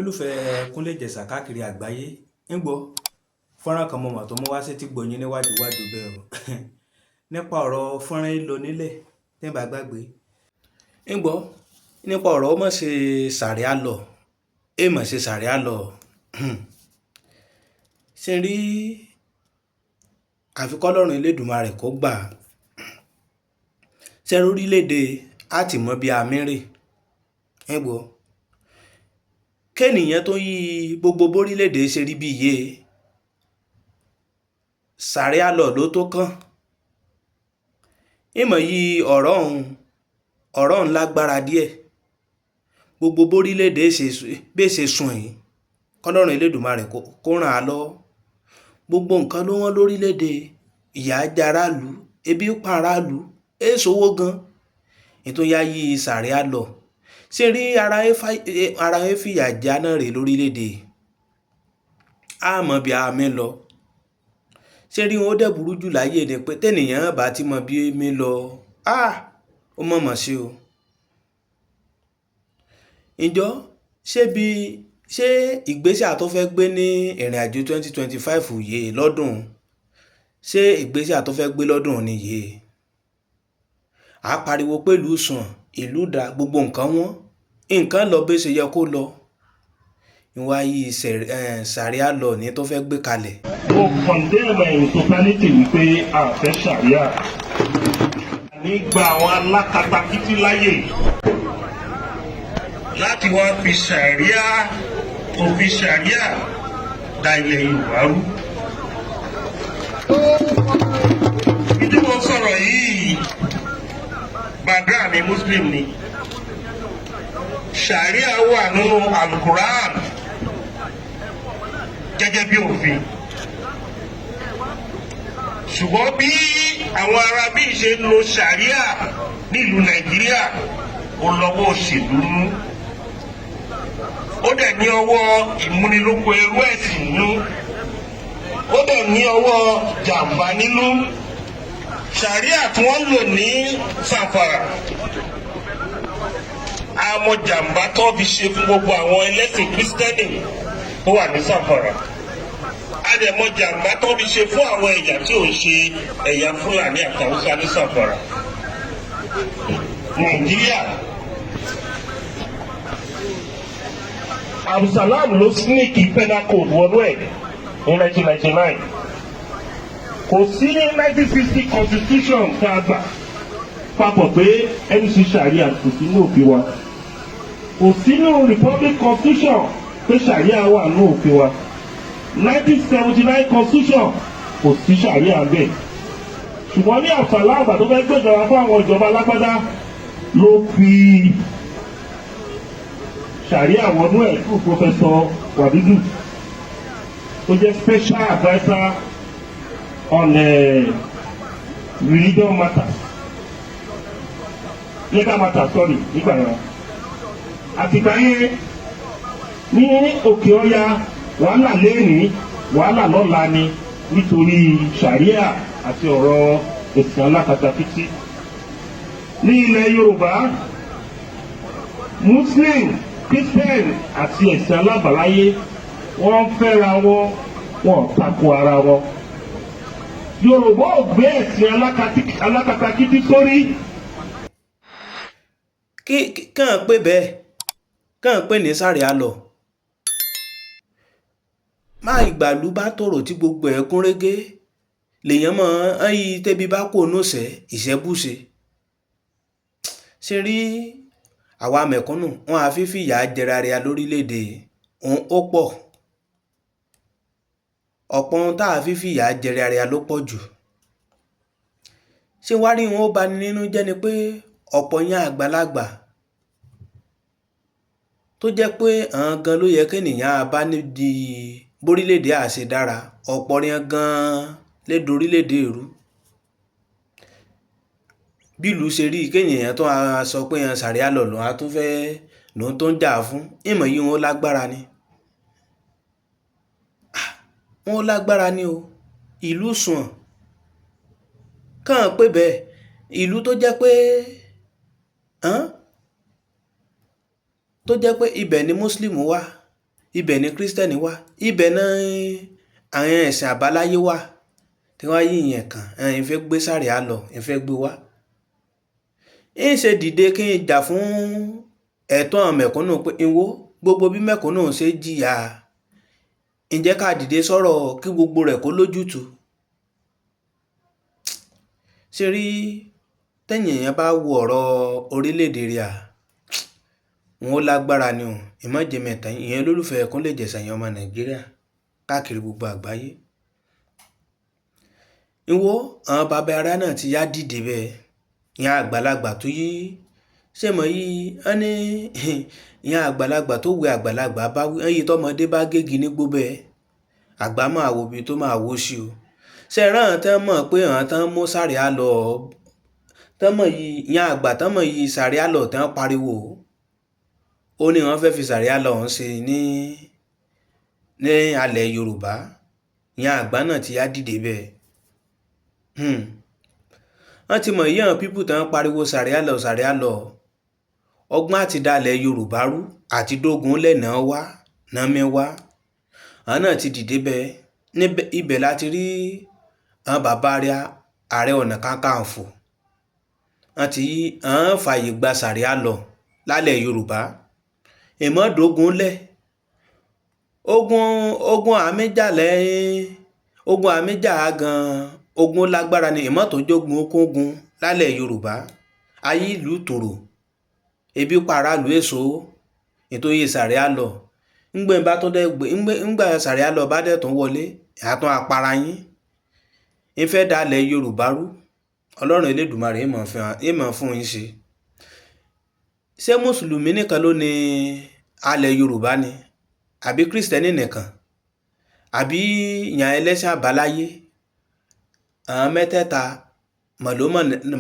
Olólùfẹ́ Kúnlé Ìjẹ̀ṣà káàkiri àgbáyé ń gbọ́ fọ́nrán kan mo mọ̀ tó mú wá sétí gbọ̀nyìn níwájú wájú bẹ́ẹ̀ o nípa ọ̀rọ̀ fọ́nrán yìí lọ nílẹ̀ tẹ́ bá gbàgbé ń gbọ́ nípa ọ̀rọ̀ ó mọ̀ ṣe sàríà lọ é mọ̀ ṣe sàríà lọ. Ṣe rí àfikọ́ Ọlọ́run Elédùmarè kó gbà ṣe orílẹ̀-èdè á ti mọ bí àmì rè ń gbọ́ kéènìyàn tó yí gbogbo bórílẹ̀-èdè ṣe rí bí iye sàríà lọ ló tó kàn ìmọ̀ yí ọ̀rọ̀ ọ̀hún lágbára díẹ̀. Gbogbo bórílẹ̀-èdè ṣe sùn yìí, kọ́lọ́run Elédùmarè kó ràn á lọ́wọ́. Gbogbo nǹkan ló wọ́n lórílẹ̀-èdè, ìyà jẹ aráàlú, ebi pa aráàlú, èso owó gan ètò ya yí sàríà lọ. Ṣé rí ara ẹ fìyà já náà rè lórílẹ̀-èdè á mọ̀ bí a mi lọ. Ṣé rí wọn ó dẹ̀ burú jù láyé ni pé tẹ́nìyàn bá ti mọ bí mi lọ, ó mọ̀mọ̀ sí o. Ǹjọ́ ṣé bí ṣé ìgbésẹ̀ tó fẹ́ gbé ní ìrìn àjò 2025 yìí lọ́dún, ṣé ìgbésẹ̀ tó fẹ́ gbé lọ́dún ni yìí? À pariwo pé ìlú sùn, ìlú dà, gbogbo nǹkan wọ́n, nǹkan lọ bí ó ṣe yẹ kó lọ. Ìwà yìí sàríà lọ ní tó fẹ́ gbé kalẹ̀. Mo condemn ẹ̀ in totality wípé a fẹ́ ṣàríà. Nígbà àwọn alákatakítí láyè láti wá fi ṣàríà, òfin ṣàríà da ilẹ̀ Yorùbá rú. Ìdí mo sọ̀rọ̀ yìí, background mi Muslim ni. Ṣàríà wà nínú Alukuran gẹ́gẹ́ bí òfin. Ṣùgbọ́n bí àwọn ará bí ṣe ń lo ṣàríà nílùú Nàìjíríà, ó lọ́wọ́ òṣèlú nú. Ó dẹ̀ ní ọwọ́ ìmúnilóko ẹrú ẹ̀sìn nú. Ó dẹ̀ ní ọwọ́ jàǹbá nínú. Ṣàríà tí wọ́n lò ní Zamfara, àmọ́ jàǹbá tó fi ṣe fún gbogbo àwọn ẹlẹ́sìn Kírísítẹ́nì tó wà ní Zamfara. A dẹ̀ mọ̀ jàǹbá tó fi ṣe fún àwọn ẹ̀yà tí ò ń ṣe ẹ̀yà Fúlàní àtàwùsá ní Zamfara. Nàìjíríà, Abdulsalam ló sneak penal code wọnú ẹ̀ ní 1999. Kò sí ní 1960 constitution tá a gbà papọ̀ pé NC sharia kò sí ní òfin wa. Kò sí nínú republic constitution pé sharia wà ní òfin wa. 1979 constitution kò sí sharia bẹ́ẹ̀. Ṣùgbọ́n ní Abdulsalam àgbà tó fẹ́ gbèjọba fún àwọn ìjọba alágbádá ló fi sharia wọnú ẹ̀ fún Professor Wadudu tó jẹ́ special adviser on religion matters, legal matters, sorry, nígbà yẹn. Àtìgbà yẹn ní Òkè Ọya, wàhálà lẹ́ẹ̀ni, wàhálà lọ́la ni nítorí sharia àti ọ̀rọ̀ ẹ̀sìn alákatakítí. Ní ilẹ̀ Yorùbá, Muslim, Christian àti ẹ̀sìn alábàláyé wọ́n fẹ́ra wọn, wọn tako ara wọn. Yorùbá ò gbé ẹ̀sìn alákatakítí sórí. Kí kàn pé bẹ́ẹ̀ kàn pé ní sàríà lọ. Má ìgbàlú bá tòrò tí gbogbo ẹ̀ kún régé lèèyàn mọ̀ ọ́n yí tẹ́bi bá kò nóṣẹ́ ìṣẹ́bùṣe. Ṣe rí àwa mẹ̀kúnnù wọn àfi fìyà jẹra rẹ̀ lórílẹ̀-èdè òun ó pọ̀. Ọ̀pọ̀ ohun tá a fi fìyà jẹra rẹ̀ ló pọ̀ jù. Ṣé wá rí wọn ó bani nínú jẹ́ ni pé ọ̀pọ̀ yẹn àgbàlagbà tó jẹ́ pé àwọn gan ló yẹ kéèyàn á bá nídìí bórílẹ̀-èdè á ṣe dára, ọ̀pọ̀ yẹn gan lè dorílẹ̀-èdè rú. Bí ìlú ṣe rí kéèyàn tó a sọ pé sàríà lọ lòun á tún fẹ́ lòun tó ń jà fún ìmọ̀ yìí wọn lágbára ni. Wọn lágbára ni o. Ìlú sùn kàn pé bẹ́ẹ̀ ìlú tó jẹ́ pé tó jẹ́ pé ibẹ̀ ni Muslim wà, Ibẹ̀ ni kírísítẹ́nì wà, ibẹ̀ náà àwọn ẹ̀sìn àbáláyé wà tí wọ́n yí ìyẹn kan ẹ̀ ń fẹ́ gbé sàríà lọ, ń fẹ́ gbé wá. Ń ṣe dìde kí n jà fún ẹ̀tọ́ àwọn mẹ̀kúnnù pé ìwọ gbogbo bí mẹ̀kúnnù ṣe jìyà, ǹjẹ́ ká dìde sọ̀rọ̀ kí gbogbo rẹ̀ kó lójútùú. Ṣé rí tẹ́yìn èèyàn bá wo ọ̀rọ̀ orílẹ̀-èdè rẹ̀ à, wọn ó lágbára ni o. Ìmọ̀jẹ̀mẹ̀tàn ìyẹn olólùfẹ́ Kúnlé Ìjẹ̀ṣà yẹn ọmọ Nàìjíríà káàkiri gbogbo àgbáyé. Ìwọ àwọn baba ara náà ti yá dìde bẹ́ẹ̀. Ìyẹn àgbàlagbà tó yí ṣé mọ̀ yí wọ́n ní ìyẹn àgbàlagbà tó wẹ àgbàlagbà bá wí, wọ́n yí tọmọdé bá gégi nígbó bẹ́ẹ̀. Àgbà máa wo ibi tó máa wó sí o. Ṣé ẹ rán tán mọ̀ pé àwọn tán mú sàríà lọ, tán mọ̀ yí ìyẹn àgbà tán mọ̀ yí sàríà lọ tán pariwo. Ó ní wọ́n fẹ́ fi sàríà lọ ń ṣe ní alẹ̀ Yorùbá. Ìyẹn àgbà náà ti yá dìde bẹ́ẹ̀. Wọ́n ti mọ̀ yí àwọn pípù tán pariwo sàríà lọ sàríà lọ. Ọgbọ́n àti dalẹ̀ Yorùbá rú àti dógun lẹ́nà wá náà mi wá. Àwọn náà ti dìde bẹ́ẹ̀. Níbẹ̀ ibẹ̀ la ti rí àwọn bàbá rẹ̀ Ààrẹ Ọ̀nà Kakanfò. Wọ́n ti yí àwọn fààyè gba sàríà lọ lálẹ́ Yorùbá. Ìmọ̀dógun lẹ̀. Ogun àmìjà lẹ́yìn ogun àmìjà gan-an ogun lágbára ni ìmọ̀tójógun okógun lálẹ́ Yorùbá. Ayé ìlú tòrò ebi paráàlú èso nítorí sàríà lọ. Ńgbẹ́ bá tún dẹ́ gbé ńgbà sàríà lọ bá dẹ̀ tún wọlé àtún apara yín. Ń fẹ́ dalẹ̀ Yorùbá rú. Ọlọ́run Elédùmarè ìmọ̀ fún yín ṣe. Ṣé Mùsùlùmí nìkan ló ní alẹ̀ Yorùbá ni? Àbí Kìrìsìtẹ́nì nìkan? Àbí ìyàn ẹlẹ́sìn àbáláyé? Àwọn mẹ́tẹ̀ẹ̀ta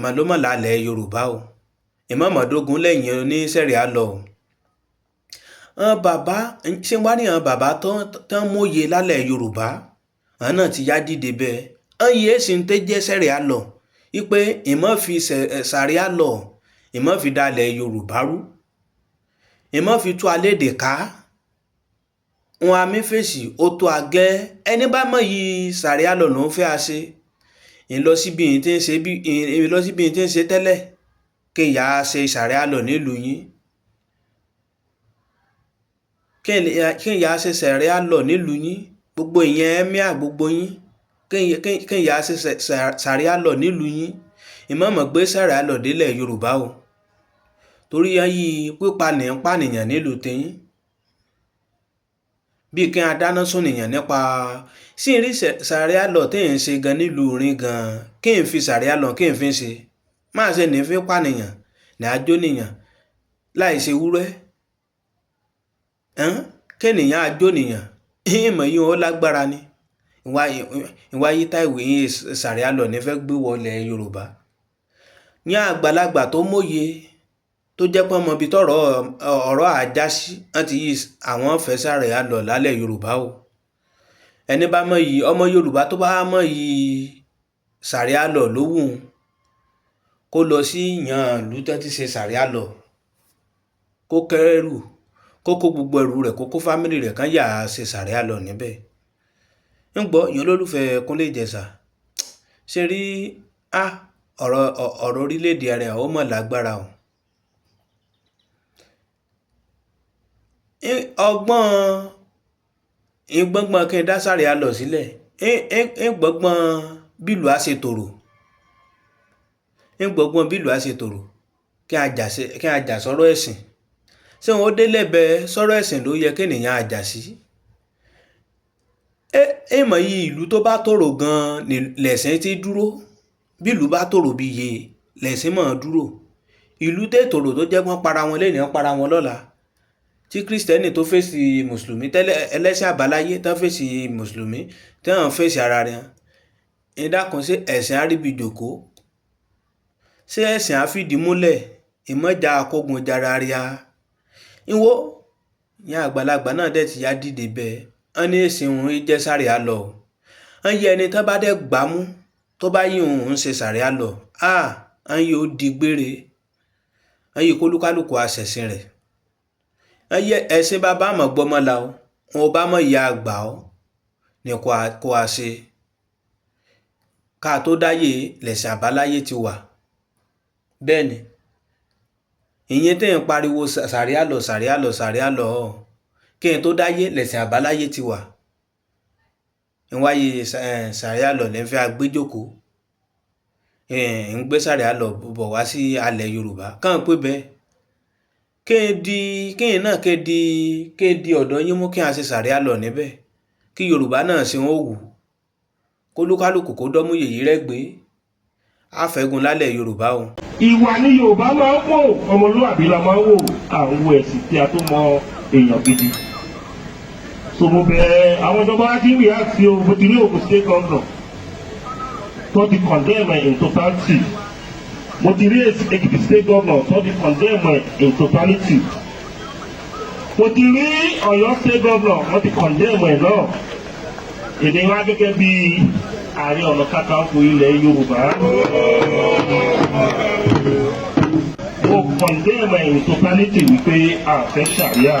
màlúmọ̀ lálẹ́ Yorùbá o. Ìmọ̀mọ̀dógún lẹ́yìn oníṣẹ̀ríà lọ o. Àwọn bàbá ṣé wá ní àwọn bàbá tán mòye lálẹ́ Yorùbá? Àwọn náà ti yá dìde bẹ́ẹ̀. Wọ́n yé èsì ń tẹ́ jẹ́ sẹ̀ríà lọ. Wípé ìmọ̀ fi sàríà lọ, ìmọ̀ fi dalẹ̀ Yorùbá rú. Ìmọ̀ fi tú alédè ká. Wọn a mí fèsì, ó tó agẹ́. Ẹni bá mọ̀ yí sàríà lọ ló ń fẹ́ a ṣe. Ìlọ síbi ìyìn tí ń ṣe bí ìlọ síbi ìyìn tí ń ṣe tẹ́lẹ̀ kí ìyá ṣe sàríà lọ nílùú yín. Kí ìyá ṣe sàríà lọ nílùú yín. Gbogbo ìyẹn ẹ́míà gbogbo yín. Kí ìyá ṣe sàríà lọ nílùú yín. Ìmọ̀ọ́mọ̀ gbé sàríà lọ délẹ̀ Yorùbá o. Torí ayé pípa ní ń pànìyàn nílùú tiyín. Bí kí a dáná sún nìyàn nípa sí rí sàríà lọ tí ń ṣe gan nílùú orin gan kí n fi sàríà lọ kí n fi ṣe. Máa ṣe ní fi pànìyàn ní àjò nìyàn láì ṣe wúrẹ́. Kí ènìyàn àjò nìyàn ìmọ̀ yìí ó lágbára ni. Ìwà yìí tá ìwé yìí sàríà lọ ní fẹ́ gbé wọlé Yorùbá. Ní àgbàlagbà tó mòye tó jẹ́ pé ọmọ ibi tọ́rọ̀ ọ̀rọ̀ àjá sí, wọ́n ti yí àwọn fẹ́ sàríà lọ lálẹ́ Yorùbá o. Ẹni bá mọ̀ yìí ọmọ Yorùbá tó bá mọ̀ yìí sàríà lọ ló wù ú kó lọ sí yàn ìlú tó ti ṣe sàríà lọ. Kó kẹ́rù, kó kó gbogbo ẹrù rẹ̀, kó kó fámílì rẹ̀ kán yà ṣe sàríà lọ níbẹ̀. Ń gbọ́ ìyẹn olólùfẹ́ Kúnlé Ìjẹ̀ṣà. Ṣé rí á ọ̀rọ̀ orílẹ̀-èdè rẹ̀ ó mọ̀ lágbára o. Ọgbọ́n ìgbọ́ngbọ́n kí n dá sàríà lọ sílẹ̀. Ń gbọ́ngbọ́n bílù á ṣe tòrò. Ń gbọ́ngbọ́n bílù á ṣe tòrò kí a jà sọ́rọ̀ ẹ̀sìn. Ṣé wọn ó délẹ̀ bẹ́ẹ̀ sọ́rọ̀ ẹ̀sìn ló yẹ kí ènìyàn á jà sí? Ẹ mọ̀ yí ìlú tó bá tòrò gan lẹ̀sìn ti dúró. Bí ìlú bá tòrò bí iye lẹ̀sìn máa dúró. Ìlú tẹ́ tòrò tó jẹ́ pé wọ́n para wọn lénìí, wọ́n para wọn lọ́la. Tí Kìrìsìtẹ́nì tó fèsì Mùsùlùmí tẹ́lẹ̀ ẹlẹ́sìn àbáláyé tán fèsì Mùsùlùmí tí wọ́n fèsì ara rẹ̀. Ẹ dákun ṣé ẹ̀sìn á ríbi jókòó? Ṣé ẹ̀sìn á fìdí múlẹ̀? Ìmọ̀jà akógun jara ria. Ìwọ ìyẹn àgbàlagbà náà dẹ̀ ti yá dìde bẹ́ẹ̀. Wọ́n ní èsì òun jẹ́ sàríà lọ. Wọ́n yẹ ẹni tán bá dẹ̀ gbámú tó bá yí òun ń ṣe sàríà lọ. À wọ́n yóò di gbére. Wọ́n yí kólúkálùkù àṣẹ̀sìn rẹ̀. Wọ́n yẹ ẹ̀sìn bàbá àmọ̀ gbọ́mọ la o. Wọn bá mọ̀ ìyá àgbà ọ́ ni kó a ṣe ká tó dáyé lẹ̀sìn àbáláyé ti wà. Bẹ́ẹ̀ ni ìyẹn tẹ́ ń pariwo sàríà lọ, sàríà lọ, sàríà lọ, kí n tó dáyé lẹ̀sìn àbáláyé ti wà. Ìwáyé sàríà lọ lẹ́ńfẹ́ agbéjókòó, ń gbé sàríà lọ bọ̀ wá sí alẹ̀ Yorùbá kàn pé bẹ́ẹ̀ kéèdì kéè náà kéèdì kéèdì ọ̀dọ́ yín mú kí a ṣe sàríà lọ níbẹ̀, kí Yorùbá náà ṣe wọ́n wù kólúkálùkù kó dọ́mú yèyí rẹ̀ gbé àfẹ́gun lálẹ́ Yorùbá o. Ìwà ni Yorùbá máa ń wò, ọmọlúwàbí la máa ń wò, à ń wo ẹ̀sìn tí a tó mọ èèyàn gidi. So mo bẹ̀ àwọn ìjọba wa ti ń react sí o. Mo ti rí Ogun State governor tó ti condemn in totality. Mo ti rí Ekiti State governor tó ti condemn in totality. Mo ti rí Ọ̀yọ́ State governor, wọ́n ti condemn ẹ̀ náà. Èdè wa gẹ́gẹ́ bí Ààrẹ Ọ̀nà Kakanfò ilẹ̀ Yorùbá, mo condemn in totality wípé a fẹ́ ṣàríà.